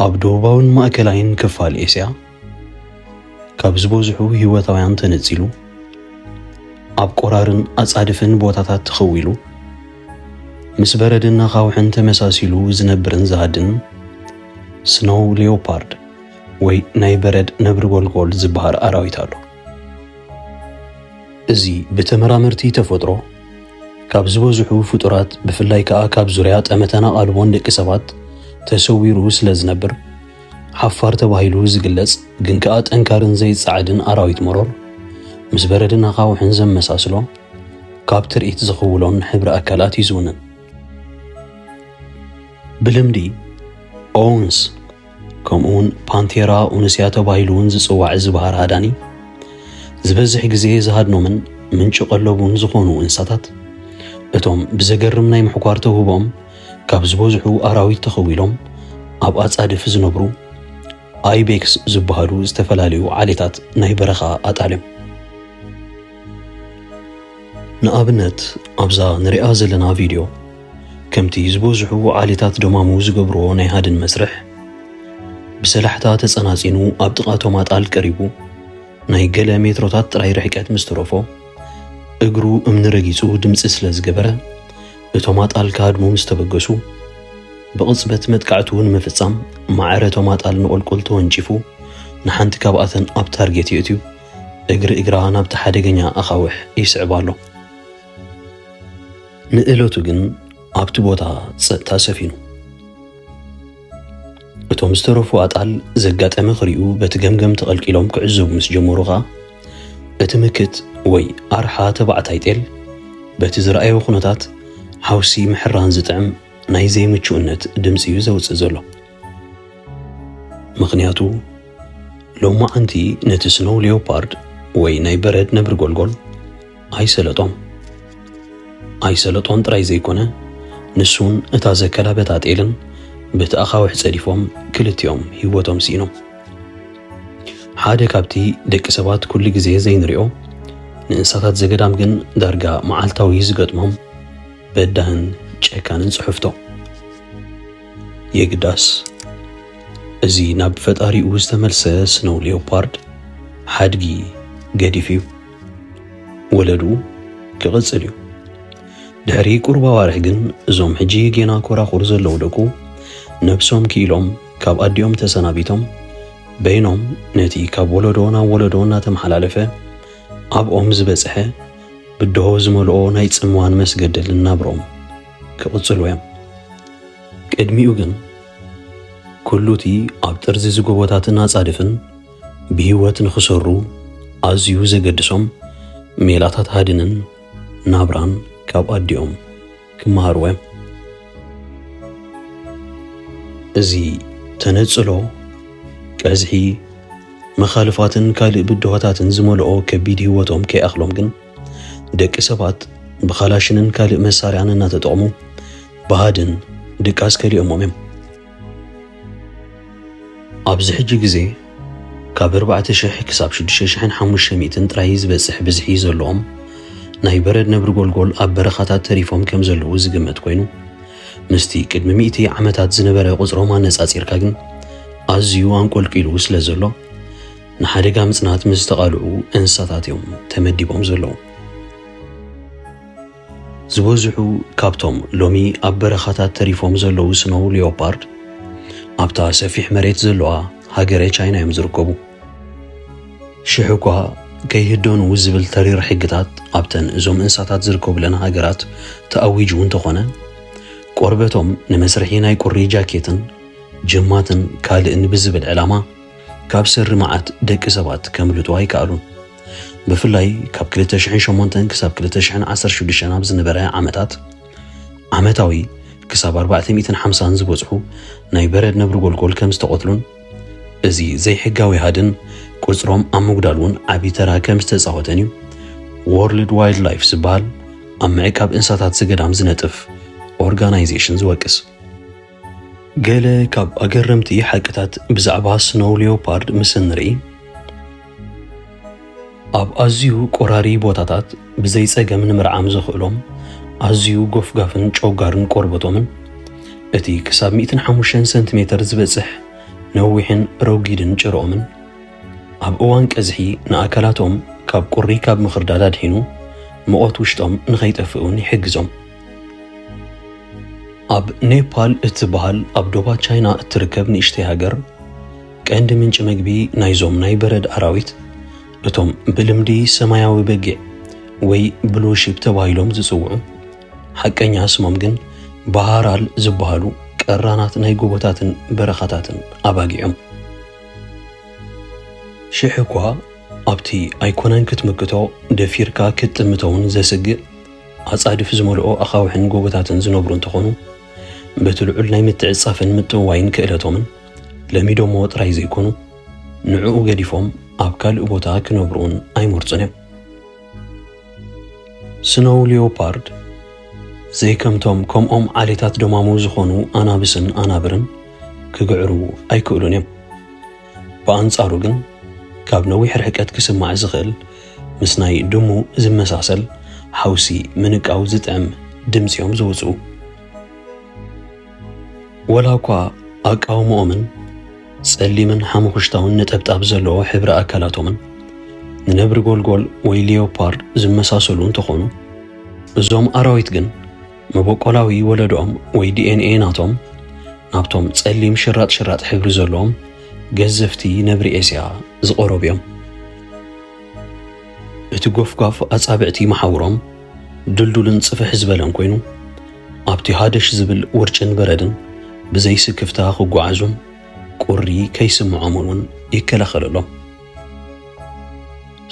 ኣብ ደቡባውን ማእከላይን ክፋል ኤስያ፣ ካብ ዝበዝሑ ህይወታውያን ተነጺሉ፣ ኣብ ቆራርን ኣጻድፍን ቦታታት ተኸዊሉ፣ ምስ በረድን ኣኻውሕን ተመሳሲሉ ዝነብርን ዝሃድን ስኖው ሌዮፓርድ ወይ ናይ በረድ ነብሪ ጎልጎል ዝበሃል ኣራዊት ኣሎ። እዚ ብተመራመርቲ ተፈጥሮ ካብ ዝበዝሑ ፍጡራት፣ ብፍላይ ከኣ ካብ ዙርያ ጠመተን ኣቓልቦን ደቂ ሰባት ተሰዊሩ ስለ ዝነብር፣ ሓፋር ተባሂሉ ዝግለጽ ግን ከኣ ጠንካርን ዘይጸዓድን ኣራዊት መሮር፣ ምስ በረድን ኣኻውሕን ዘመሳስሎ፣ ካብ ትርኢት ዝኽውሎን ሕብሪ ኣካላት እዩ ዝውንን። ብልምዲ ኦውንስ፣ ከምኡውን ፓንቴራ ኡንስያ ተባሂሉ እውን ዝጽዋዕ እዚ ባህር ሃዳኒ፣ ዝበዝሕ ግዜ ዝሃድኖምን ምንጪ ቀለቡን ዝኾኑ እንስሳታት፣ እቶም ብዘገርም ናይ ምሕኳር ተውህቦኦም ካብ ዝበዝሑ ኣራዊት ተኸዊሎም ኣብ ኣጻድፍ ዝነብሩ ኣይቤክስ ዝበሃሉ ዝተፈላለዩ ዓሌታት ናይ በረኻ ኣጣል እዮም። ንኣብነት፣ ኣብዛ ንሪኣ ዘለና ቪድዮ፣ ከምቲ ዝበዝሑ ዓሌታት ደማሙ ዝገብርዎ ናይ ሃድን መስርሕ፣ ብሰላሕታ ተጸናጺኑ ኣብ ጥቓ እቶም ኣጣል ቀሪቡ፣ ናይ ገለ ሜትሮታት ጥራይ ርሕቀት ምስ ተረፎ፣ እግሩ እምኒ ረጊጹ ድምጺ ስለ ዝገበረ፣ እቶም ኣጣል ክሃድሙ ምስ ተበገሱ፣ ብቕጽበት መጥቃዕቱ ንምፍጻም ማዕረ እቶም ኣጣል ንቑልቁል ተወንጪፉ፣ ንሓንቲ ካብኣተን ኣብ ታርጌት የእትዩ፣ እግሪ እግራ ናብቲ ሓደገኛ ኣኻውሕ ይስዕባ ኣሎ። ንእለቱ ግን ኣብቲ ቦታ ጸጥታ ሰፊኑ። እቶም ዝተረፉ ኣጣል ዘጋጠመ ክሪኡ በቲ ገምገም ተቐልቂሎም ክዕዘቡ ምስ ጀመሩ ኸኣ፣ እቲ ምክት ወይ ኣርሓ ተባዕታይ ጤል በቲ ዝረኣዮ ኩነታት ሓውሲ ምሕራን ዝጥዕም ናይ ዘይምቹእነት ድምጺ እዩ ዘውጽእ ዘሎ። ምኽንያቱ፣ ሎማዓንቲ ነቲ ስኖው ሌዮፓርድ ወይ ናይ በረድ ነብሪ ጎልጎል ኣይሰለጦም። ኣይሰለጦን ጥራይ ዘይኮነ፣ ንሱን እታ ዘከላበታ ጤልን በቲ ኣኻውሕ ጸዲፎም ክልቲኦም ህይወቶም ስኢኖም። ሓደ ካብቲ ደቂ ሰባት ኩሉ ግዜ ዘይንሪኦ፣ ንእንስሳታት ዘገዳም ግን ዳርጋ መዓልታዊ ዝገጥሞም በዳህን ጨካንን ጽሑፍቶ። የግዳስ፣ እዚ ናብ ፈጣሪኡ ዝተመልሰ ስኖው ሌዮፓርድ ሓድጊ ገዲፍ እዩ። ወለዱ ክቕጽል እዩ። ድሕሪ ቁሩብ ኣዋርሕ ግን፣ እዞም ሕጂ ጌና ኮራኹር ዘለዉ ደቁ፣ ነብሶም ክኢሎም ካብ ኣዲኦም ተሰናቢቶም፣ በይኖም ነቲ ካብ ወለዶ ናብ ወለዶ እናተመሓላለፈ ኣብኦም ዝበጽሐ ብድሆ ዝመልኦ ናይ ጽምዋን መስገደልን ናብርኦም ክቕጽሉ እዮም። ቅድሚኡ ግን፣ ኩሉቲ ኣብ ጥርዚ ዝጎቦታትን ኣጻድፍን ብህይወት ንኽሰሩ ኣዝዩ ዘገድሶም ሜላታት ሃድንን ናብራን ካብ ኣዲኦም ክመሃርዎ እዮም። እዚ ተነጽሎ፣ ቀዝሒ፣ መኻልፋትን ካልእ ብድሆታትን ዝመልኦ ከቢድ ህይወቶም ከይኣኽሎም ግን፣ ደቂ ሰባት ብኻላሽንን ካልእ መሳርያን እናተጠቕሙ ብሃድን ድቃስ ከሊኦሞም እዮም። ኣብዚ ሕጂ ግዜ፣ ካብ ኣርባዕተ ሽሕ ክሳብ ሽዱሽተ ሽሕን ሓሙሽተ ሚእትን ጥራይ ዝበጽሕ ብዝሒ ዘለዎም ናይ በረድ ነብሪ ጎልጎል ኣብ በረኻታት ተሪፎም ከም ዘለዉ ዝግመት ኮይኑ፣ ምስቲ ቅድሚ ሚእቲ ዓመታት ዝነበረ ቁጽሮም ኣነጻጺርካ ግን ኣዝዩ ኣንቆልቂሉ ስለ ዘሎ፣ ንሓደጋ ምጽናት ምስ ዝተቓልዑ እንስሳታት እዮም ተመዲቦም ዘለዉ። ዝበዝሑ ካብቶም ሎሚ ኣብ በረኻታት ተሪፎም ዘለዉ ስኖው ሊዮፓርድ፣ ኣብታ ሰፊሕ መሬት ዘለዋ ሃገረ ቻይና እዮም ዝርከቡ። ሽሕ እኳ ከይህደኑ ዝብል ተሪር ሕግታት ኣብተን እዞም እንስሳታት ዝርከቡለን ሃገራት ተኣዊጁ እንተኾነ፣ ቆርበቶም ንመስርሒ ናይ ቁሪ ጃኬትን ጅማትን ካልእን ብዝብል ዕላማ፣ ካብ ሰሪ መዓት ደቂ ሰባት ከምልጡ ኣይከኣሉን። ብፍላይ ካብ ክልተ ሽሕን ሸሞንተን ክሳብ ክልተ ሽሕን ዓሰርተ ሽዱሽተን ኣብ ዝነበረ ዓመታት፣ ዓመታዊ ክሳብ ኣርባዕተ ሚእትን ሓምሳን ዝበጽሑ ናይ በረድ ነብሪ ጎልጎል ከም ዝተቐትሉን፣ እዚ ዘይሕጋዊ ሃድን ቁጽሮም ኣብ ምጉዳል እውን ዓቢ ተራ ከም ዝተጻወተን እዩ ወርልድ ዋይልድ ላይፍ ዝበሃል ኣብ ምዕቃብ እንስሳታት ዘገዳም ዝነጥፍ ኦርጋናይዜሽን ዝወቅስ። ገለ ካብ ኣገረምቲ ሓቅታት ብዛዕባ ስኖው ሊዮፓርድ ምስ እንርኢ፣ ኣብ ኣዝዩ ቆራሪ ቦታታት ብዘይ ጸገም ንምርዓም ዘኽእሎም ኣዝዩ ጎፍጋፍን ጨጓርን ቆርበቶምን፣ እቲ ክሳብ ሚእትን ሓሙሽተን ሰንቲሜተር ዝበጽሕ ነዊሕን ረጒድን ጭርኦምን ኣብ እዋን ቀዝሒ ንኣካላቶም ካብ ቁሪ ካብ ምኽርዳድ ኣድሒኑ፣ ሙቐት ውሽጦም ንኸይጠፍእ እውን ይሕግዞም። ኣብ ኔፓል እትበሃል ኣብ ዶባት ቻይና እትርከብ ንእሽተይ ሃገር፣ ቀንዲ ምንጪ መግቢ ናይዞም ናይ በረድ ኣራዊት፣ እቶም ብልምዲ ሰማያዊ በጊዕ ወይ ብሉ ሺፕ ተባሂሎም ዝጽውዑ፣ ሓቀኛ ስሞም ግን ባሃራል ዝበሃሉ ቀራናት ናይ ጎቦታትን በረኻታትን ኣባጊዖም። ሽሕ እኳ ኣብቲ ኣይኮነን ክትምክቶ፣ ደፊርካ ክትጥምቶ እውን ዘስግእ ኣጻድፍ ዝመልኦ ኣኻውሕን ጎቦታትን ዝነብሩ እንተኾኑ፣ በቲ ልዑል ናይ ምትዕጻፍን ምጥውዋይን ክእለቶምን ለሚዶሞ ጥራይ ዘይኮኑ፣ ንዕኡ ገዲፎም ኣብ ካልእ ቦታ ክነብሩ እውን ኣይመርጹን እዮም። ስኖው ሊዮፓርድ ዘይከምቶም ከምኦም ዓሌታት ደማሙ ዝኾኑ ኣናብስን ኣናብርን ክግዕሩ ኣይክእሉን እዮም። ብኣንጻሩ ግን ካብ ነዊሕ ርሕቀት ክስማዕ ዝኽእል ምስ ናይ ድሙ ዝመሳሰል ሓውሲ ምንቃው ዝጥዕም ድምጺ እዮም ዘውጽኡ። ወላ እኳ ኣቃውምኦምን ጸሊምን ሓሙኽሽታውን ነጠብጣብ ዘለዎ ሕብሪ ኣካላቶምን ንነብሪ ጎልጎል ወይ ሊዮፓርድ ዝመሳሰሉ እንተኾኑ፣ እዞም ኣራዊት ግን መበቆላዊ ወለዶኦም ወይ ዲ ኤን ኤ ናቶም ናብቶም ጸሊም ሽራጥ ሽራጥ ሕብሪ ዘለዎም ገዘፍቲ ነብሪ ኤስያ ዝቐረቡ እዮም። እቲ ጎፍጓፍ ኣጻብዕቲ መሓውሮም ድልዱልን ጽፍሕ ዝበለን ኮይኑ፣ ኣብቲ ሃደሽ ዝብል ውርጭን በረድን ብዘይ ስክፍታ ክጓዓዙን ቁሪ ከይስምዖምን እውን ይከላኸለሎም።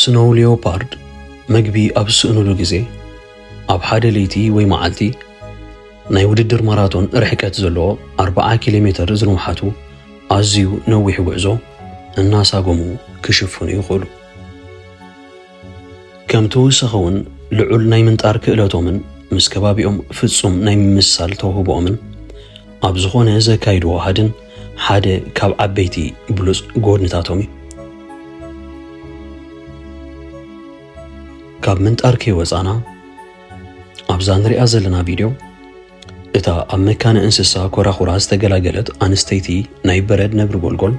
ስኖው ሊዮፓርድ መግቢ ኣብ ዝስእኑሉ ግዜ፣ ኣብ ሓደ ለይቲ ወይ መዓልቲ ናይ ውድድር ማራቶን ርሕቀት ዘለዎ ኣርብዓ ኪሎ ሜተር ዝንውሓቱ ኣዝዩ ነዊሕ ጉዕዞ እናሳጎሙ ክሽፍኑ ይኽእሉ። ከም ተወሳኺ እውን ልዑል ናይ ምንጣር ክእለቶምን ምስ ከባቢኦም ፍጹም ናይ ምምስሳል ተውህቦኦምን ኣብ ዝኾነ ዘካይድዎ ሃድን ሓደ ካብ ዓበይቲ ብሉጽ ጎድንታቶም እዩ። ካብ ምንጣር ከይወጻና ኣብዛ ንሪኣ ዘለና ቪድዮ እታ ኣብ መካነ እንስሳ ኮራኹራ ዝተገላገለት ኣንስተይቲ ናይ በረድ ነብሪ ጎልጎል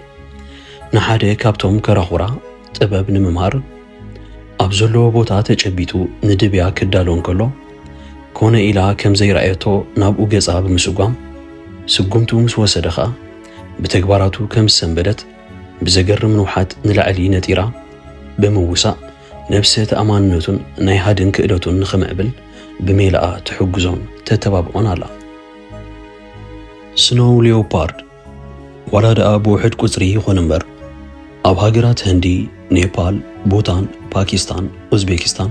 ንሓደ ካብቶም ኮራኹራ ጥበብ ንምምሃር ኣብ ዘለዎ ቦታ ተጨቢጡ ንድብያ ክዳሎ እንከሎ፣ ኮነ ኢላ ከም ዘይረኣየቶ ናብኡ ገጻ ብምስጓም፣ ስጉምቱ ምስ ወሰደ ኸኣ ብተግባራቱ ከም ዝሰንበደት ብዘገርም ንውሓት ንላዕሊ ነጢራ ብምውሳእ፣ ነብሰ ተኣማንነቱን ናይ ሃድን ክእለቱን ንኽምዕብል ብሜላኣ ትሕግዞን ተተባብዖን ኣላ። ስኖው ሊዮፓርድ ዋላ ደኣ ብውሑድ ቁጽሪ ይኹን እምበር፣ ኣብ ሃገራት ህንዲ፣ ኔፓል፣ ቡታን፣ ፓኪስታን፣ ኡዝቤኪስታን፣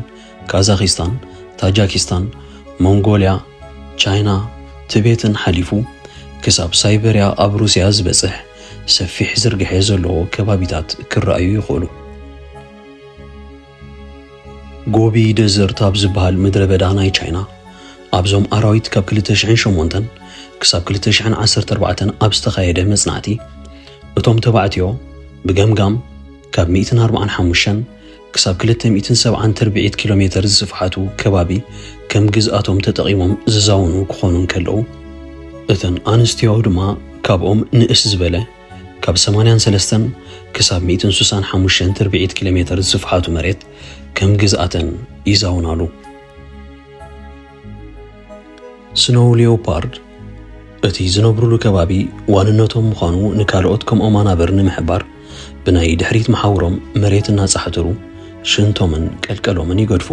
ካዛኺስታን፣ ታጃኪስታን፣ ሞንጎልያ፣ ቻይና፣ ትቤትን ሓሊፉ ክሳብ ሳይበርያ ኣብ ሩስያ ዝበጽሕ ሰፊሕ ዝርግሐ ዘለዎ ከባቢታት ክረኣዩ ይኽእሉ። ጎቢ ደዘርት ኣብ ዝበሃል ምድረ በዳ ናይ ቻይና፣ ኣብዞም ኣራዊት ካብ ክልተ ሽሕን ሸሞንተን ክሳብ ክልተ ሽሕን ዓሰርተ ኣርባዕተን ኣብ ዝተኻየደ መጽናዕቲ፣ እቶም ተባዕትዮ ብገምጋም ካብ ሚእትን ኣርባዓን ሓሙሽተን ክሳብ ክልተ ሚእትን ሰብዓን ትርብዒት ኪሎ ሜተር ዝስፍሓቱ ከባቢ ከም ግዝኣቶም ተጠቒሞም ዝዛወኑ ክኾኑ እንከለዉ፣ እተን ኣንስትዮ ድማ ካብኦም ንእስ ዝበለ ካብ ሰማንያን ሰለስተን ክሳብ ሚእትን ስሳን ሓሙሽተን ትርብዒት ኪሎ ሜተር ዝስፍሓቱ መሬት ከም ግዝኣተን ይዛውናሉ። ስኖው ሊዮፓርድ እቲ ዝነብሩሉ ከባቢ ዋንነቶም ምዃኑ ንካልኦት ከምኦም ኣናብር ንምሕባር ብናይ ድሕሪት መሓውሮም መሬት እናጻሕተሩ ሽንቶምን ቀልቀሎምን ይገድፉ።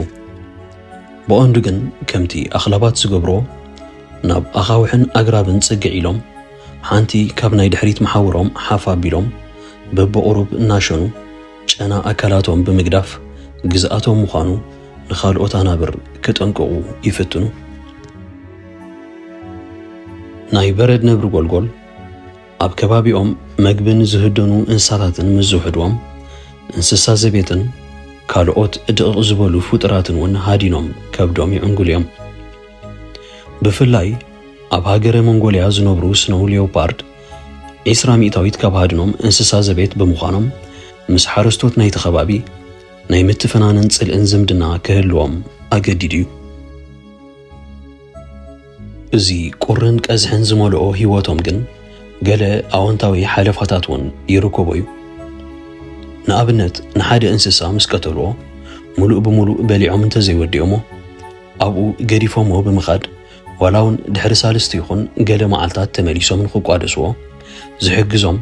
ብቐንዱ ግን ከምቲ ኣኽላባት ዝገብርዎ ናብ ኣኻውሕን ኣግራብን ጽግዕ ኢሎም ሓንቲ ካብ ናይ ድሕሪት መሓውሮም ሓፍ ኣቢሎም በብቑሩብ እናሸኑ ጨና ኣካላቶም ብምግዳፍ ግዝኣቶም ምዃኑ ንኻልኦት ኣናብር ክጠንቅቑ ይፍትኑ። ናይ በረድ ነብሪ ጎልጎል ኣብ ከባቢኦም መግብን ዝህደኑ እንስሳታትን ምስ ዝውሕድዎም፣ እንስሳ ዘቤትን ካልኦት ድቕቕ ዝበሉ ፍጡራትን እውን ሃዲኖም ከብዶም ይዕንግሉ እዮም። ብፍላይ ኣብ ሃገረ ሞንጎልያ ዝነብሩ ስኖው ሊዮፓርድ ዒስራ ሚእታዊት ካብ ሃድኖም እንስሳ ዘቤት ብምዃኖም፣ ምስ ሓረስቶት ናይቲ ከባቢ ናይ ምትፍናንን ጽልእን ዝምድና ክህልዎም ኣገዲዱ እዩ። እዚ ቁርን ቀዝሕን ዝመልኦ ህይወቶም ግን ገለ ኣወንታዊ ሓለፋታት እውን ይርከቦ እዩ። ንኣብነት፣ ንሓደ እንስሳ ምስ ቀተልዎ፣ ምሉእ ብምሉእ በሊዖም እንተዘይወዲኦሞ፣ ኣብኡ ገዲፎምዎ ብምኻድ፣ ዋላ እውን ድሕሪ ሳልስቲ ይኹን ገለ መዓልታት ተመሊሶም ንኽቋደስዎ ዝሕግዞም፣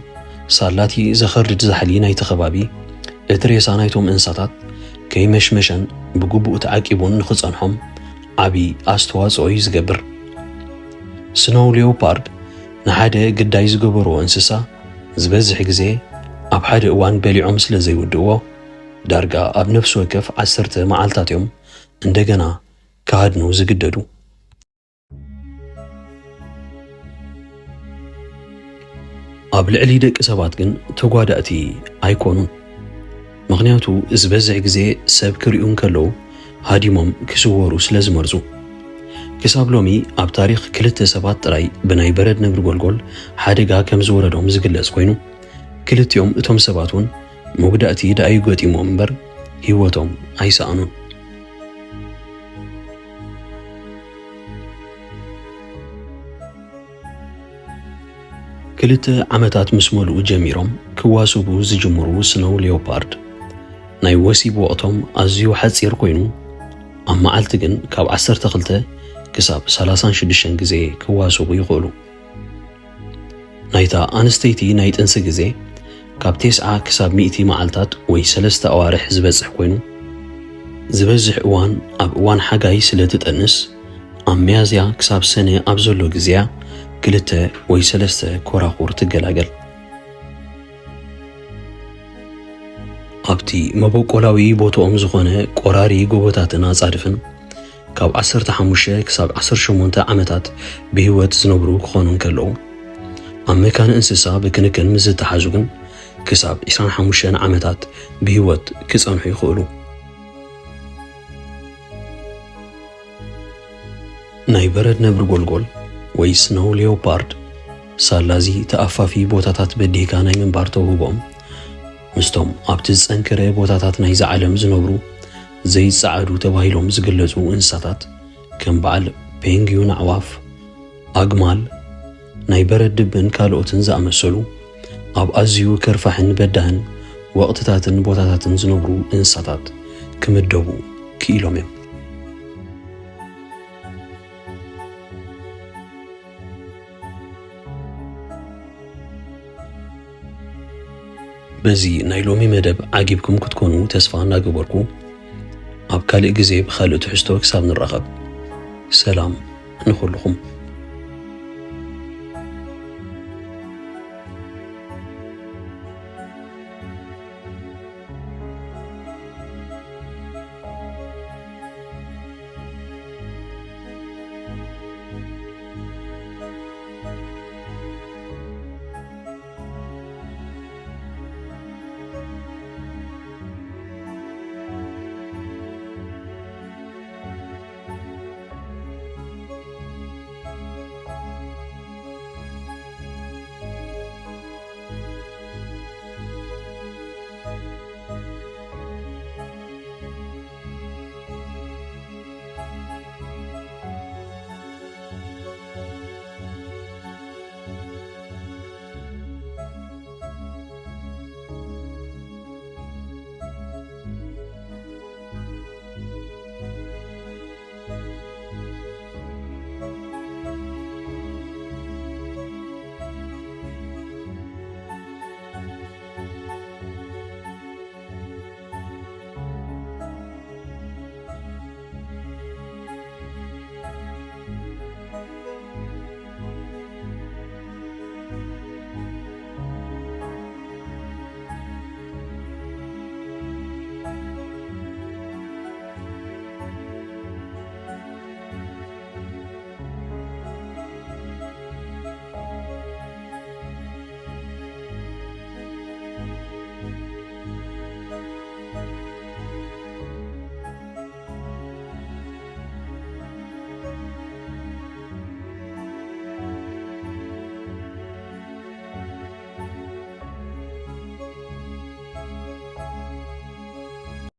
ሳላቲ ዘኸርድድ ዛሕሊ ናይቲ ከባቢ፣ እቲ ሬሳ ናይቶም እንስሳታት ከይመሽመሸን ብግቡእ ተዓቂቡን ንኽጸንሖም ዓቢ ኣስተዋጽኦ እዩ ዝገብር። ስኖው ሌዮፓርድ ንሓደ ግዳይ ዝገበርዎ እንስሳ ዝበዝሕ ግዜ ኣብ ሓደ እዋን በሊዖም ስለ ዘይውድእዎ፣ ዳርጋ ኣብ ነፍሲ ወከፍ ዓሰርተ መዓልታት እዮም እንደገና ክሃድኑ ዝግደዱ። ኣብ ልዕሊ ደቂ ሰባት ግን ተጓዳእቲ ኣይኮኑን። ምኽንያቱ ዝበዝሕ ግዜ ሰብ ክሪኡ እንከለዉ ሃዲሞም ክስወሩ ስለ ዝመርጹ። ክሳብ ሎሚ ኣብ ታሪኽ ክልተ ሰባት ጥራይ ብናይ በረድ ነብሪ ጎልጎል ሓደጋ ከም ዝወረዶም ዝግለጽ ኮይኑ፣ ክልቲኦም እቶም ሰባት እውን መጉዳእቲ ደኣ እዩ ገጢሞም እምበር ህይወቶም ኣይሰኣኑን። ክልተ ዓመታት ምስ መሉኡ ጀሚሮም ክዋስቡ ዝጅምሩ ስኖው ሌዮፓርድ፣ ናይ ወሲብ ወቕቶም ኣዝዩ ሓጺር ኮይኑ፣ ኣብ መዓልቲ ግን ካብ ዓሰርተ ክልተ ክሳብ ሰላሳን ሽዱሽተን ግዜ ክዋስቡ ይኽእሉ። ናይታ ኣንስተይቲ ናይ ጥንሲ ግዜ ካብ ተስዓ ክሳብ ሚእቲ መዓልታት ወይ ሰለስተ ኣዋርሕ ዝበጽሕ ኮይኑ፣ ዝበዝሕ እዋን ኣብ እዋን ሓጋይ ስለ ትጠንስ፣ ኣብ ሚያዝያ ክሳብ ሰነ ኣብ ዘሎ ግዜያ ክልተ ወይ ሰለስተ ኮራኹር ትገላገል። ኣብቲ መበቆላዊ ቦታኦም ዝኾነ ቆራሪ ጎቦታትን ኣጻድፍን ካብ ዓሰርተ ሓሙሽተ ክሳብ ዓሰርተ ሸሞንተ ዓመታት ብህይወት ዝነብሩ ክኾኑ እንከለዉ፣ ኣብ መካነ እንስሳ ብክንክን ምስ ዝተሓዙ ግን ክሳብ ዕስራን ሓሙሽተን ዓመታት ብህይወት ክጸንሑ ይኽእሉ። ናይ በረድ ነብሪ ጎልጎል ወይ ስኖው ሌዮፓርድ ሳላዚ ተኣፋፊ ቦታታት በዲህካ ናይ ምንባር ተውህቦም ምስቶም ኣብቲ ዝጸንከረ ቦታታት ናይዛ ዓለም ዝነብሩ ዘይጸዓዱ ተባሂሎም ዝግለጹ እንስሳታት ከም በዓል ፔንግዩን ኣዕዋፍ፣ ኣግማል፣ ናይ በረድ ድብን ካልኦትን ዝኣመሰሉ ኣብ ኣዝዩ ከርፋሕን በዳህን ወቕትታትን ቦታታትን ዝነብሩ እንስሳታት ክምደቡ ክኢሎም እዮም። በዚ ናይ ሎሚ መደብ ዓጊብኩም ክትኮኑ ተስፋ እናገበርኩ፣ ኣብ ካልእ ግዜ ብኻልእ ትሕዝቶ ክሳብ ንራኸብ፣ ሰላም ንኹልኹም።